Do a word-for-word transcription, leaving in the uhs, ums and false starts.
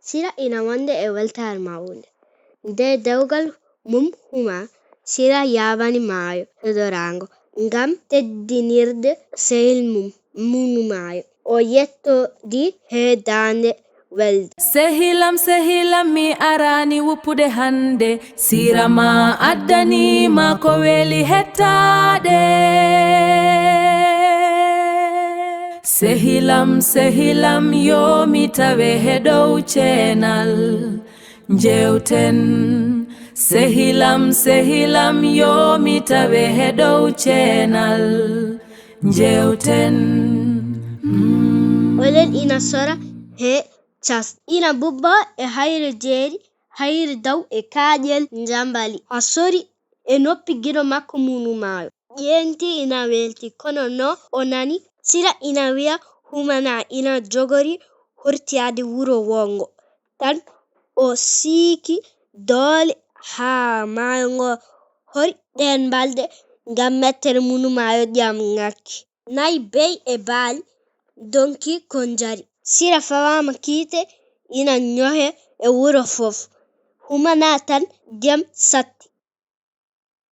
Sira ina wonde e weltaare mawnde. Nde dewgal mum huma, Sira yaabani maayo heɗoraango ngam teddinirde sehil mum, Munu Maayo. O yettodi he daande welde. Sehilam, sehilam, mi arani wuppude hannde. Sira ma addani ma ko weli hettaade. Sehilam, sehilam, yo mi tawe he dow ceenal. Njewten, sehilam, sehilam, yo mi tawe he dow ceenal. Njewten. Mm. Oɗen ina sora he cas. Ina bubba e hayre jeeri, hayre daw e kaaƴel njambali. A sori e noppi giɗo makko Munu Maayo. Ƴeenti ina weelti, kono no o nani Sira ina wiya, Humana ina jogori hortiyaade wuro wongo. Tan o siiki doole haa maayo ngo hori ɗeen balɗe ngam mettere Munu Maayo ƴam ŋakki. Nayi be'i e baali ndonki ko njari. Sira fawaama kiite ina ñohe e wuro fof. Humana tan ndiyam satti.